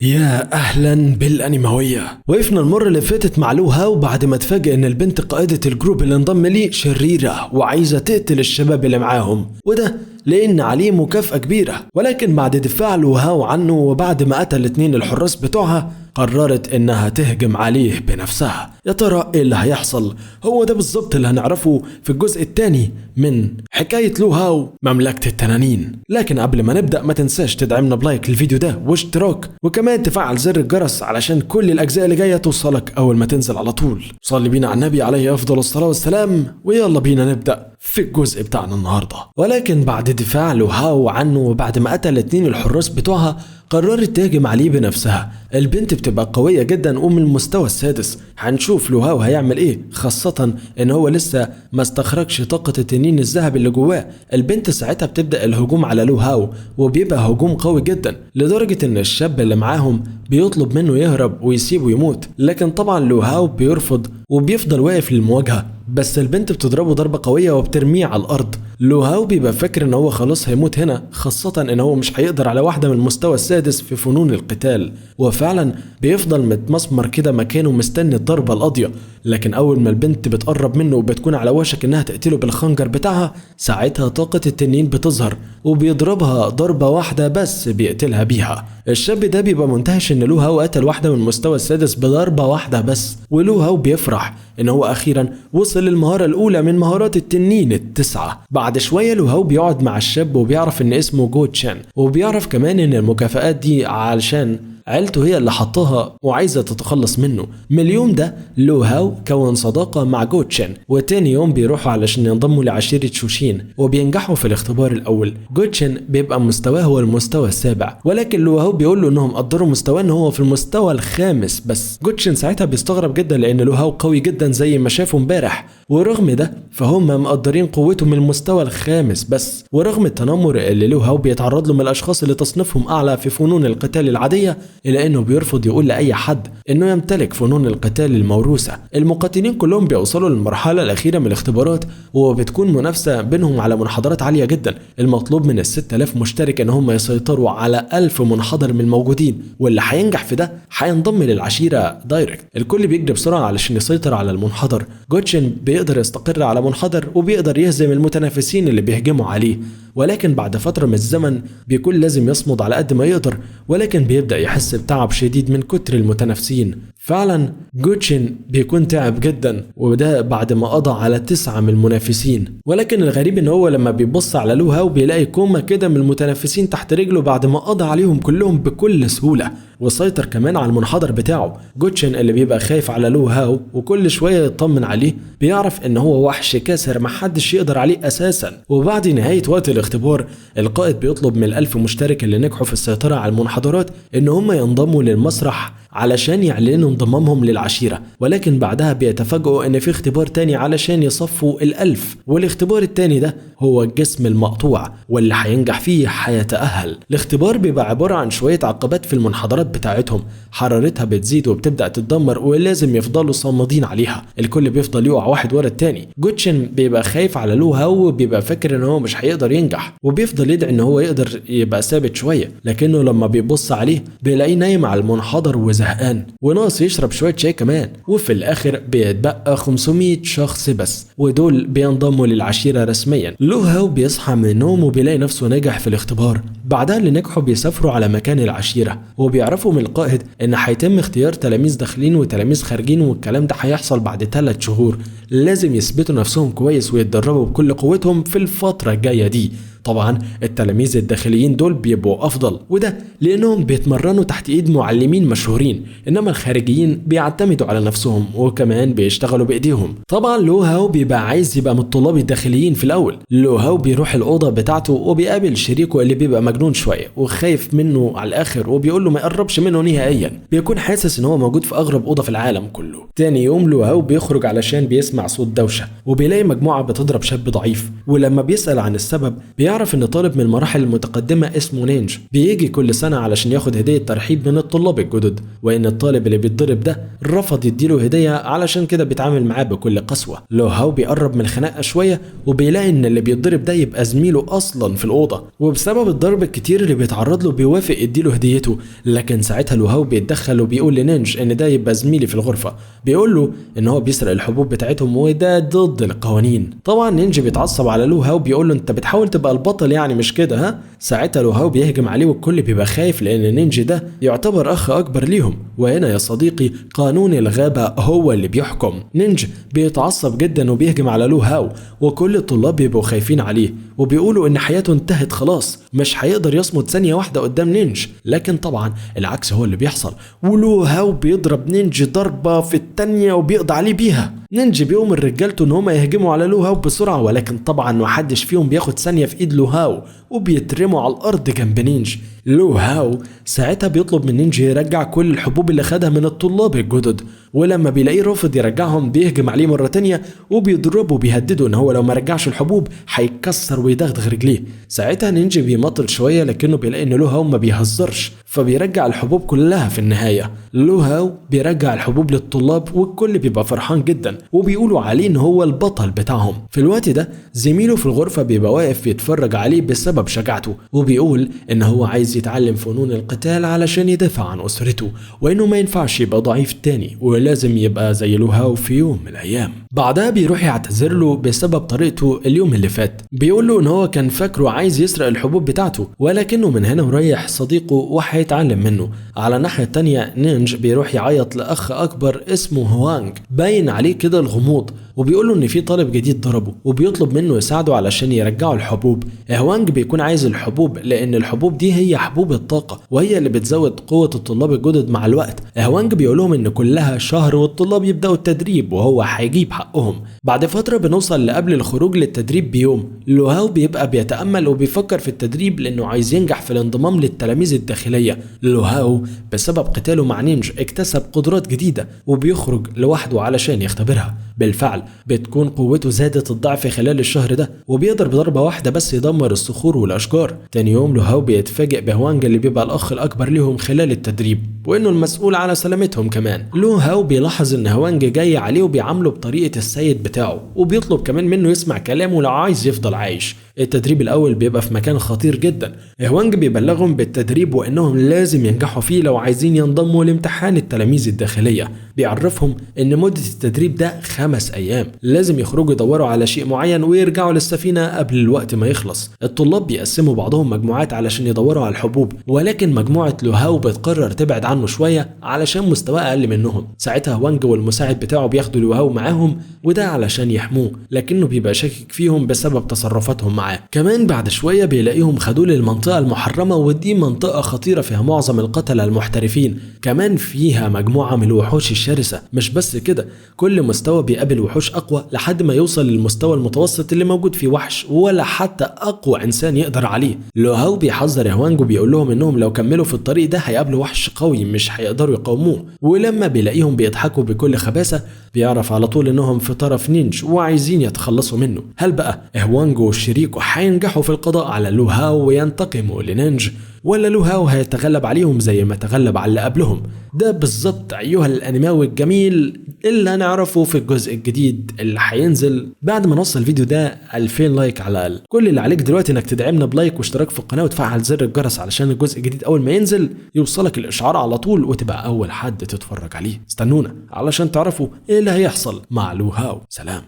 يا اهلا بالانيماويه. وقفنا المرة اللي فاتت مع لو هاو بعد ما اتفاجئ ان البنت قائده ال group اللي انضم ليه شريرة وعايزه تقتل الشباب اللي معاهم، وده لان عليه مكافأة كبيرة. ولكن بعد دفاع لو هاو عنه وبعد ما قتل اتنين الحراس بتوعها، قررت انها تهجم عليه بنفسها. يا ترى ايه اللي هيحصل؟ هو ده بالظبط اللي هنعرفه في الجزء الثاني من حكاية لو هاو مملكة التنانين. لكن قبل ما نبدأ ما تنساش تدعمنا ب like للفيديو ده واشتراك، وكمان تفعل زر الجرس علشان كل الاجزاء اللي جاية توصلك اول ما تنزل على طول. صلي بينا على النبي عليه افضل الصلاة والسلام، ويلا بينا نبدأ في الجزء بتاعنا النهارده. ولكن بعد دفاع لو هاو عنه وبعد ما قتل اتنين الحراس بتوعها، قررت تهجم عليه بنفسها. البنت بتبقى قوية جدا ومن المستوى السادس. هنشوف لو هاو هيعمل ايه، خاصة ان هو لسه ما استخرجش طاقة التنين الذهبي اللي جواه. البنت ساعتها بتبدأ الهجوم على لو هاو، وبيبقى هجوم قوي جدا لدرجة ان الشاب اللي معاهم بيطلب منه يهرب ويسيبه يموت. لكن طبعا لو هاو بيرفض وبيفضل واقف للمواجهة، بس البنت بتضربه ضربة قوية وبترميه على الأرض. لو هاو بيبقى فاكر ان هو خلاص هيموت هنا، خاصة ان هو مش هيقدر على واحدة من المستوى السادس في فنون القتال، وفعلا بيفضل متمسمر كده مكانه مستني الضربة القاضية. لكن اول ما البنت بتقرب منه وبتكون على وشك انها تقتله بالخنجر بتاعها، ساعتها طاقة التنين بتظهر وبيضربها ضربة واحدة بس بيقتلها بيها. الشاب ده بيبقى منتهش ان لو هاو قتل واحدة من المستوى السادس بضربة واحدة بس، ولو هاو بيفرح ان هو اخيرا وصل للمهارة الاولى من مهارات التنين التسعة. بعد شوية لو هاو بيقعد مع الشاب وبيعرف ان اسمه جو تشان، وبيعرف كمان ان المكافآت دي علشان عيلته هي اللي حطها وعايزة تتخلص منه. من اليوم ده لو هاو كون صداقة مع جو تشان، وتاني يوم بيروحوا علشان ينضموا لعشيرة شوشين وبينجحوا في الاختبار الأول. جو تشان بيبقى مستواه هو المستوى السابع، ولكن لو هاو بيقول له انهم قدروا مستواه ان هو في المستوى الخامس بس. جو تشان ساعتها بيستغرب جدا لان لو هاو قوي جدا زي ما شافه امبارح، ورغم ده فهم مقدرين قوته من المستوى الخامس بس. ورغم التنمر اللي لو هاو بيتعرض له من الاشخاص اللي تصنيفهم اعلى في فنون القتال العادية، إلا أنه بيرفض يقول لأي حد أنه يمتلك فنون القتال الموروثة. المقاتلين كلهم بيوصلوا للمرحلة الأخيرة من الاختبارات، وبتكون منافسة بينهم على منحدرات عالية جدا. المطلوب من 6000 مشترك أن هم يسيطروا على 1000 منحدر من الموجودين، واللي هينجح في ده هينضم للعشيرة direct. الكل بيجري بسرعة علشان يسيطر على المنحدر. جوتشن بيقدر يستقر على منحدر وبيقدر يهزم المتنافسين اللي بيهجموا عليه، ولكن بعد فترة من الزمن بيكون لازم يصمد على قد ما يقدر، ولكن بيبدأ يحس بتعب شديد من كتر المتنافسين. فعلا جوتشن بيكون تعب جدا، وده بعد ما قضى على 9 من المنافسين. ولكن الغريب ان هو لما بيبص على لو هاو بيلاقي كومة كده من المتنافسين تحت رجله بعد ما قضى عليهم كلهم بكل سهولة، وسيطر كمان على المنحدر بتاعه. جوتشن اللي بيبقى خايف على لو هاو وكل شوية يطمن عليه، بيعرف ان هو وحش كاسر محدش يقدر عليه اساسا. وبعد نهاية وقت الاختبار، القائد بيطلب من 1000 مشترك اللي نجحوا في السيطرة على المنحدرات ان هم ينضموا للمسرح علشان يعلنوا انضمامهم للعشيرة. ولكن بعدها بيتفاجئوا ان في اختبار تاني علشان يصفوا 1000، والاختبار التاني ده هو الجسم المقطوع، واللي هينجح فيه هيتأهل. الاختبار بيبقى عبارة عن شوية عقبات في المنحدرات بتاعتهم، حرارتها بتزيد وبتبدأ تتدمر، ولازم يفضلوا صامدين عليها. الكل بيفضل يقع واحد ورا التاني. جوتشن بيبقى خايف على لو هاو وبيبقى فاكر ان هو مش هيقدر ينجح، وبيفضل يدعي ان هو يقدر يبقى ثابت شوية، لكنه لما بيبص عليه بيلاقيه نايم على المنحدر وزهقان وناقص يشرب شوية شاي كمان. وفي الاخر بيتبقى 500 شخص بس، ودول بينضموا للعشيرة رسميا. لو هاو بيصحى من النوم وبيلاقي نفسه نجح في الاختبار. بعدها اللي نجحوا بيسافروا على مكان العشيرة، وبيعرفوا من القائد ان هيتم اختيار تلاميذ داخلين وتلاميذ خارجين، والكلام ده هيحصل بعد 3 شهور. لازم يثبتوا نفسهم كويس ويتدربوا بكل قوتهم في الفترة الجاية دي. طبعا التلاميذ الداخليين دول بيبقوا افضل، وده لانهم بيتمرنوا تحت ايد معلمين مشهورين، انما الخارجيين بيعتمدوا على نفسهم وكمان بيشتغلوا بايديهم. طبعا لو هاو بيبقى عايز يبقى من الطلاب الداخليين في الاول. لو هاو بيروح الاوضة بتاعته وبيقابل شريكه اللي بيبقى مجنون شوية وخايف منه على الاخر، وبيقول له ما يقربش منه نهائيا. بيكون حاسس ان هو موجود في اغرب اوضة في العالم كله. تاني يوم لو هاو بيخرج علشان بيسمع صوت دوشه، وبيلاقي مجموعة بتضرب شاب ضعيف، ولما بيسال عن السبب بيعرف بيعرف ان طالب من المراحل المتقدمة اسمه نينج بيجي كل سنة علشان ياخد هديه ترحيب من الطلاب الجدد، وان الطالب اللي بيتضرب ده رفض يديله هديه علشان كده بيتعامل معاه بكل قسوة. لوهاو بيقرب من الخناقة شوية وبيلاقي ان اللي بيتضرب ده يبقى زميله اصلا في الاوضة، وبسبب الضرب الكتير اللي بيتعرض له بيوافق يديله هديته. لكن ساعتها لوهاو بيتدخل وبيقول لنينج ان ده يبقى زميلي في الغرفة، بيقول له ان هو بيسرق الحبوب بتاعتهم وده ضد القوانين. طبعا نينج بيتعصب على لوهاو بيقول له انت بتحاول تبقى البطل يعني مش كده ها؟ ساعتها لوهاو بيهجم عليه والكل بيبقى خايف لان نينج ده يعتبر اخ اكبر ليهم، وهنا يا صديقي قانون الغابة هو اللي بيحكم. نينج بيتعصب جدا وبيهجم على لوهاو وكل الطلاب بيبقوا خايفين عليه وبيقولوا ان حياته انتهت خلاص، مش هيقدر يصمد ثانية واحدة قدام نينج. لكن طبعا العكس هو اللي بيحصل، ولوهاو بيضرب نينج ضربة في التانية وبيقضي عليه بيها. نينج بيؤمر رجالته ان هم يهجموا على لوهاو بسرعة، ولكن طبعا محدش فيهم بياخد ثانية في ايد لوهاو وبيترموا على الارض جنب نينج. لوهاو ساعتها بيطلب من نينج يرجع كل الحبوب اللي خدها من الطلاب الجدد، ولما بيلاقيه رافض يرجعهم بيهجم عليه مرة تانية وبيضربه وبيهدده ان هو لو ما رجعش الحبوب هيتكسر ويدغدغ رجليه. ساعتها نينج بيمطل شوية لكنه بيلاقي ان لوهاو ما بيهزرش فبيرجع الحبوب كلها في النهاية. لوهاو بيرجع الحبوب للطلاب والكل بيبقى فرحان جدا وبيقولوا عليه ان هو البطل بتاعهم. في الوقت ده زميله في الغرفة بيبقى واقف يتفرج عليه بسبب شجاعته، وبيقول ان هو عايز يتعلم فنون القتال علشان يدافع عن اسرته، وانه ما ينفعش يبقى ضعيف تاني ولازم يبقى زي لوهاو في يوم من الايام. بعدها بيروح يعتذر له بسبب طريقته اليوم اللي فات، بيقول له ان هو كان فاكره عايز يسرق الحبوب بتاعته، ولكنه من هنا وريح صديقه وهيتعلم منه. على الناحية التانية نينج بيروح يعيط لاخ اكبر اسمه هوانج باين عليه كده الغموض، وبيقول له ان في طالب جديد ضربه وبيطلب منه يساعده علشان يرجعوا الحبوب. هوانج بيكون عايز الحبوب لان الحبوب دي هي حبوب الطاقة وهي اللي بتزود قوة الطلاب الجدد مع الوقت. هوانج بيقول لهم ان كلها شهر والطلاب يبداوا التدريب وهو هيجيب حقهم. بعد فترة بنوصل لقبل الخروج للتدريب بيوم. لوهاو بيبقى بيتامل وبيفكر في التدريب لانه عايز ينجح في الانضمام للتلاميذ الداخلية. لوهاو بسبب قتاله مع نينج اكتسب قدرات جديدة وبيخرج لوحده علشان يختبرها. بالفعل بتكون قوته زادت الضعف خلال الشهر ده، وبيقدر بضربة واحدة بس يدمر الصخور والأشجار. تاني يوم لوهاو بيتفاجئ بهوانج اللي بيبقى الأخ الأكبر ليهم خلال التدريب وإنه المسؤول على سلامتهم كمان. لوهاو بيلاحظ إن هوانج جاي عليه وبيعامله بطريقة السيد بتاعه، وبيطلب كمان منه يسمع كلامه لو عايز يفضل عايش. التدريب الأول بيبقى في مكان خطير جدا. هوانج بيبلغهم بالتدريب وإنهم لازم ينجحوا فيه لو عايزين ينضموا لامتحان التلاميذ الداخلية. بيعرفهم إن مدة التدريب ده 5 أيام، لازم يخرجوا يدوروا على شيء معين ويرجعوا للسفينة قبل الوقت ما يخلص. الطلاب بيقسموا بعضهم مجموعات علشان يدوروا على الحبوب، ولكن مجموعة لوهاو بتقرر تبعد عنه شوية علشان مستواه أقل منهم. ساعتها هوانج والمساعد بتاعه بياخدوا لوهاو معاهم وده علشان يحموه، لكنه بيبقى شاكك فيهم بسبب تصرفاتهم معاه. كمان بعد شوية بيلاقيهم خدوه للمنطقة المحرمة، ودي منطقة خطيرة فيها معظم القتلة المحترفين، كمان فيها مجموعة من الوحوش الشرسة. مش بس كده، كل مستوى بيقابل وحوش أقوى لحد ما يوصل للمستوى المتوسط اللي موجود فيه وحش ولا حتى أقوى إنسان يقدر عليه. لوهاو بيحذر هوانج وبيقول لهم إنهم لو كملوا في الطريق ده هيقابلوا وحش قوي مش هيقدروا يقاوموه، ولما بيلاقيهم بيضحكوا بكل خباثة بيعرف على طول إنهم في طرف نينج وعايزين يتخلصوا منه. هل بقى هوانج وشريكه هينجحوا في القضاء على لوهاو وينتقموا لنينج، ولا لوهاو هيتغلب عليهم زي ما تغلب على اللي قبلهم؟ ده بالظبط ايها الانماوي الجميل اللي هنعرفه في الجزء الجديد اللي هينزل بعد ما نوصل الفيديو ده 2000 like على الاقل. كل اللي عليك دلوقتي انك تدعمنا ب like واشتراك في القناة وتفعل زر الجرس علشان الجزء الجديد اول ما ينزل يوصلك الاشعار على طول وتبقى اول حد تتفرج عليه. استنونا علشان تعرفوا ايه اللي هيحصل مع لوهاو. سلام.